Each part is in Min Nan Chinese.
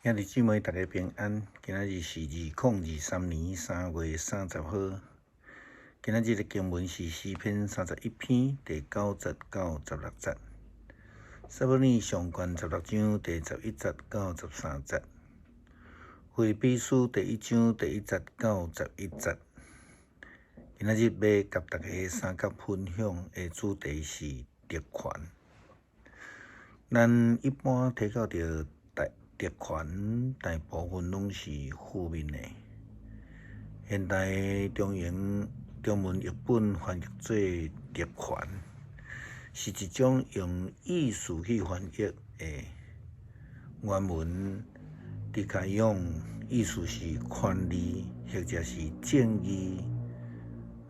兄弟姊妹，大家平安。今仔日是2023年3月30號。今仔日的經文是詩篇31篇第9節到16節，撒母耳上卷16章第11節到13節，腓立比書第1章第1節到11節。今仔日欲佮大家相佮分享的主題是特權。咱一般提到著特權，大部分攏是負面的。現代中文譯本翻譯做特權，是一種用意思去翻譯的。原文 dikaion 意思是權利，或者是正義，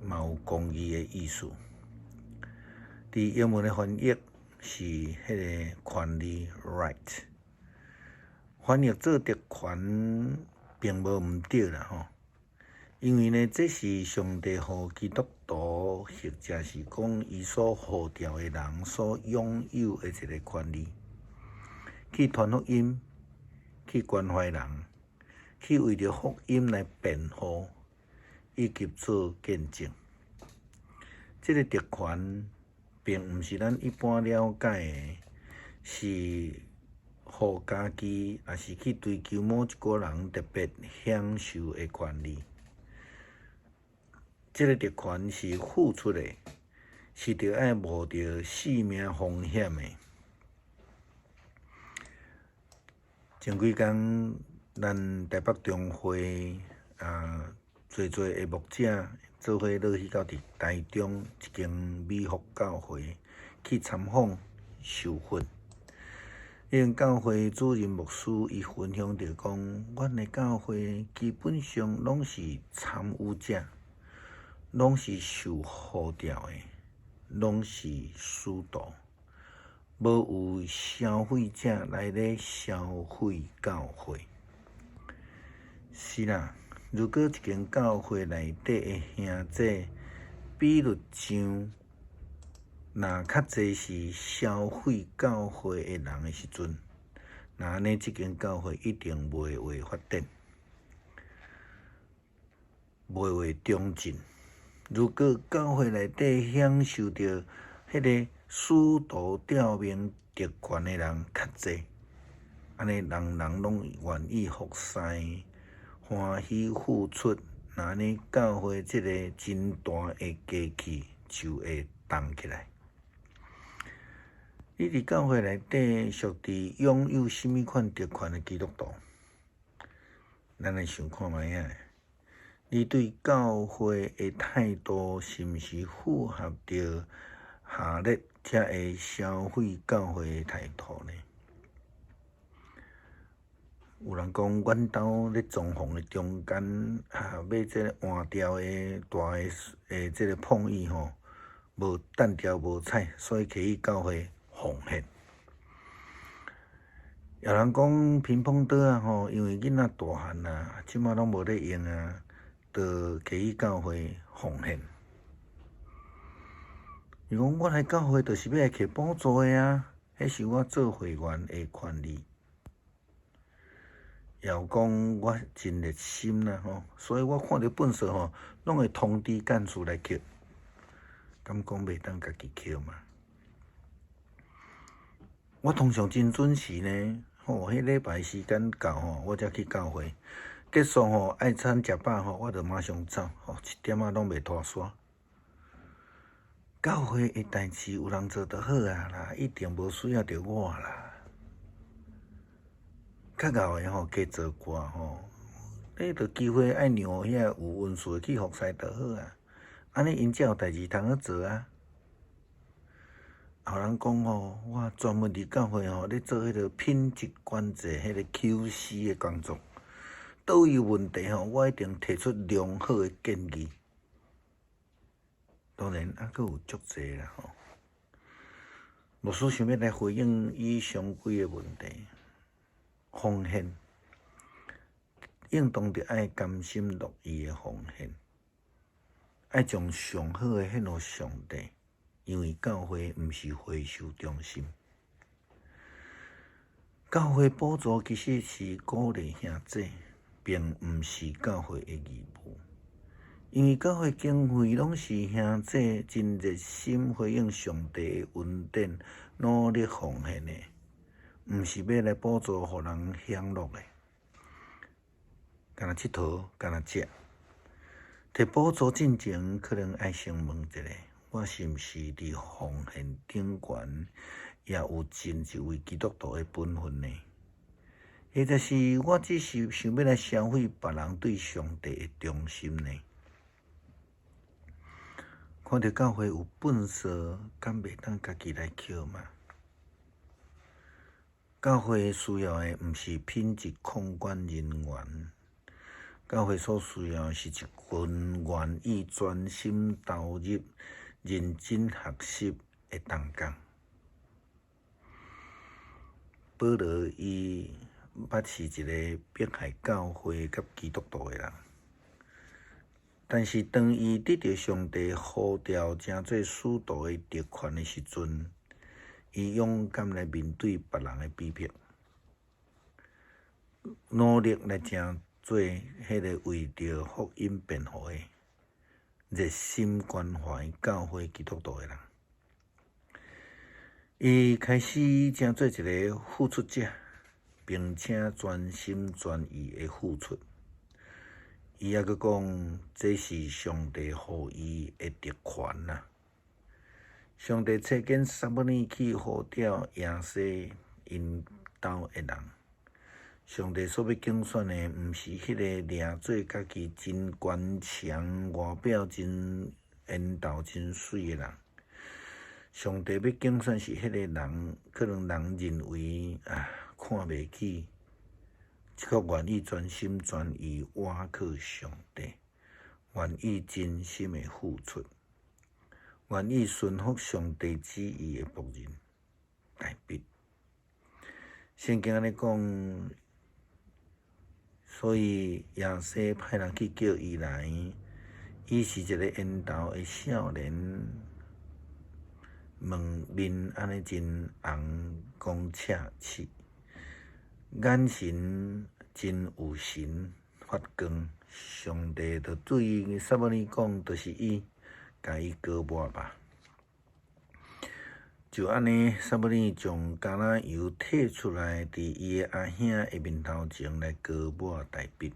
嘛有公義的意思。佇英文的翻譯是彼个權利 right。翻譯做特權並無毋對啦吼，因為呢，這是上帝予基督徒或者是講伊所呼召的人所擁有的一个權利，去傳福音，去關懷人，去為著福音來辯護，以及做見證。這个特權並毋是咱一般了解的，是予家己，抑是去追求某一寡人特別享受的權利。這个特權是付出的，是著愛冒著性命風險的。前幾工，咱台北中會啊，濟濟的牧者做伙落去到佇台中一間美福教會去參訪受訓。彼間教會主任牧師伊分享著講，阮的教會基本上攏是參與者，攏是受呼召的，攏是使徒，無有消費者來咧消費教會。是啦，如果一間教會內底的兄弟比率上，若較濟是消費教會的人的時陣，那按呢這間教會一定袂會發展，袂會長進。如果教會內底享受著彼个使徒召命特權的人較濟，按呢人人攏願意服侍，歡喜付出，那按呢教會這个真大的機器就會動起來。你佇教會內底屬佇擁有啥物款特權的基督徒？咱來想看覓仔。你對教會的態度是毋是符合著下列遮个消費教會的態度呢？有人講，阮兜咧裝潢的中間啊，買這个換掉的大的的這个膨椅吼，無擲著無彩，所以提去教會奉獻。有人講屏風桌仔吼，因為囡仔大漢啊，這馬攏無咧用啊，就提去教會奉獻。伊講我來教會就是欲來摕補助的啊，彼是我做會員的權利。也有講我真熱心啦吼，所以我看著糞埽吼，攏會通知幹事來抾。敢講袂當家己抾嗎？我通常真準時呢，吼，彼禮拜時間到吼，我才去教會。結束吼，愛餐食飽吼，我就馬上走，吼，一點仔攏袂拖煞。教會的代誌有人做就好啊啦，一定無需要著我啦。較𠢕的吼，加做寡吼，你著機會愛讓遐有恩賜的去服侍就好啊。按呢𪜶才有代誌通去做啊。有人講吼，我專門佇教會吼咧做彼个品質管制、彼个 QC 的工作，佗位有問題吼，我一定提出良好的建議。當然，猶閣有足濟啦吼。牧師想欲來回應以上幾个問題，奉獻應當著愛甘心樂意的奉獻，愛將上好的獻予上帝。因為教會毋是回收中心。教會補助其實是鼓勵兄弟，並毋是教會的義務。因為教會經費攏是兄弟真熱心回應上帝的恩典，努力奉獻的，毋是欲來補助予人享樂的，干焦𨑨迌，干焦食。提補助進前，可能愛先問一下，我是毋是佇奉獻頂懸，也有盡一位基督徒的本分呢？或者是我只是想欲來消費別人對上帝的忠心呢？看著教會有糞趖，敢袂當家己來抾嗎？教會需要的毋是品質控管人員，教會所需要的是一群願意專心投入、認真學習的同工。保羅伊捌是一個迫害教會佮基督徒的人，但是當伊得著上帝呼召成做使徒的特權的時陣，伊勇敢來面對別人的批評，努力來成做彼个為著福音辯護的熱心關懷教會基督徒的人。伊開始成做一个付出者，並且全心全意的付出。伊猶閣講，這是上帝予伊的特權啊！上帝差遣撒母耳去呼召耶西𪜶兜的人。上帝所欲揀選的，毋是彼个掠做家己真堅強、外表真緣投真媠的人。上帝欲揀選是彼个人，可能人認為啊看袂起，卻願意全心全意倚靠上帝，願意真心的付出，願意順服上帝旨意的僕人大衛。聖經按呢講，所以耶西派人去叫伊來，伊是一個緣投的少年，面面按呢真紅，講赤齒，眼神真有神發光。上帝就對撒母耳講，就是伊，共伊膏抹吧。就按呢，撒母耳將橄欖油提出來，佇伊的阿兄的面頭前來膏抹大衛。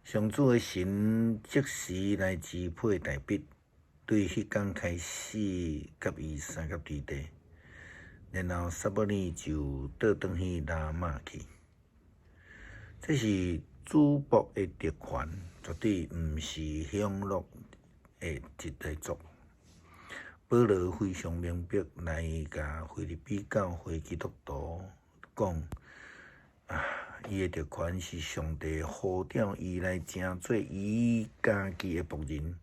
上主的神即時來支配大衛，對彼工開始佮伊相佮佇地，然後撒母耳就倒轉去拉瑪去。這是主僕的特權，絕對毋是享樂的一個作。保羅非常明白來共腓立比教會基督徒講，啊，伊的特權是上帝呼召伊來成做伊家己的僕人，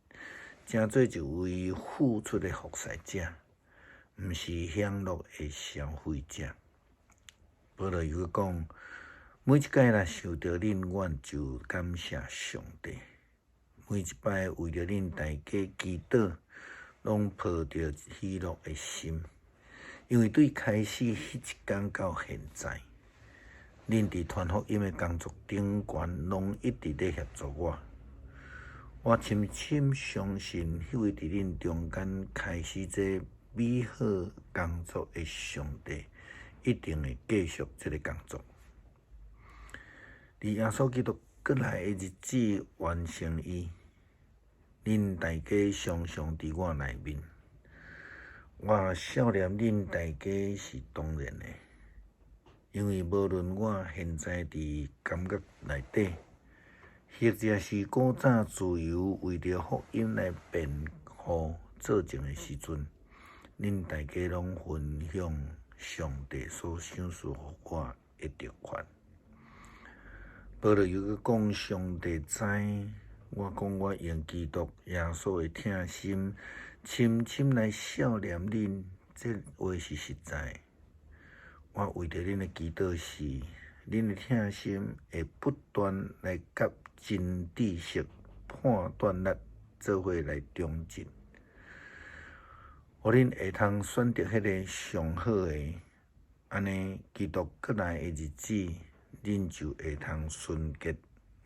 成做一位付出的服侍者，毋是享樂的消費者。保羅又講，每一擺若想著恁，我就感謝上帝。每一擺為著恁大家祈禱，攏抱著喜樂的心，因為對開始彼一工到現在，恁佇傳福音的工作頂懸，攏一直咧協助我。我深深相信，彼位佇恁中間開始這美好工作的上帝，一定會繼續這个工作。佇耶穌基督閣來的日子完成伊。恁大家常常佇我內面，我數念恁大家是當然的，因為無論我現在佇監獄內底，或者是古早自由為著福音來辯護作證的時陣，恁大家攏分享上帝所賞賜予我的特權。保羅又閣講，上帝知，我講我用基督耶穌的疼心，深深來數念恁，這話是實在。我為著恁的祈禱是，恁的疼心會不斷來佮真知識判斷力做伙來長進，予恁會通選擇彼个上好的，按呢，基督閣來的日子，恁就會通純潔，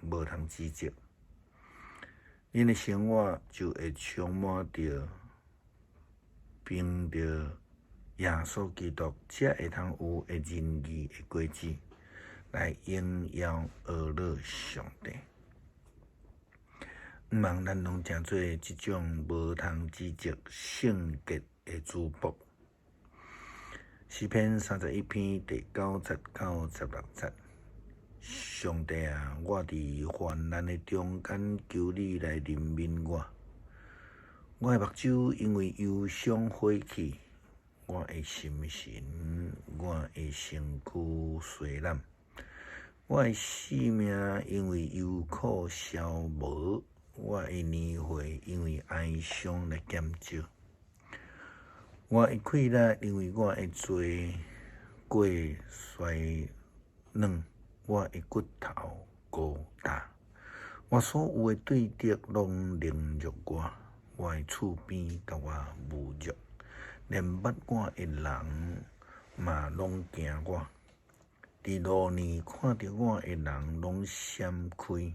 無通指責。恁的生活就會充滿著憑著耶穌基督，才會通有的仁義的果子，來榮耀阿樂上帝。毋望咱攏成做這種無通指責聖潔的主僕。詩篇31篇第9節到16節。上帝啊，我佇患難的中間，求你來憐憫我。我的目睭因為憂傷火去，我的心神，我的身軀衰懶，我的性命因為憂苦消磨，我的年歲因為哀傷來減少。我的氣力因為我的罪過衰軟，我的骨頭孤焦。我所有的對敵攏凌辱我，我的厝邊共我侮辱，連捌我的人嘛攏驚我。佇路呢看著我的人攏閃開，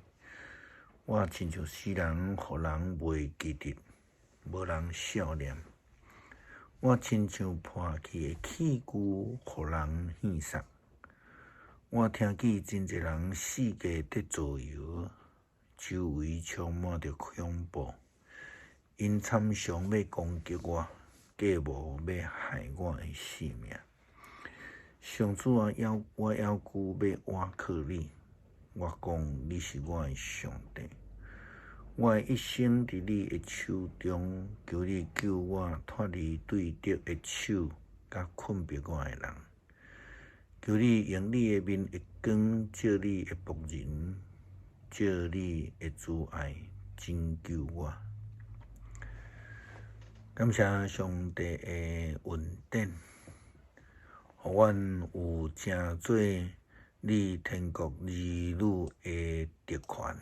我親像死人，予人袂記得，無人惜念。我親像破去的器具，予人戲殺。我聽見真濟人四界佇造謠，周圍充滿著恐怖。𪜶參詳欲攻擊我，計謀欲害我的性命。上主啊，我猶閣欲倚靠你。我講你是我的上帝，我的一生佇你的手中，求你救我脫離對敵的手，佮困迫我的人。求你用你的面的光照你的僕人，照你的慈愛拯救我。感謝上帝的恩典，予阮有成做你天國兒女的特權。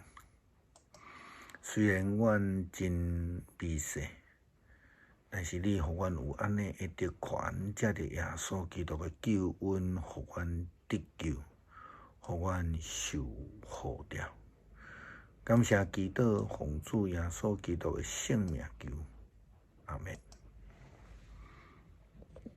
雖然阮真微細，但是你予阮有按呢的特權，藉著耶穌基督的救恩，予阮得救，予阮受呼召。感謝祈禱，奉主耶穌基督的聖名求。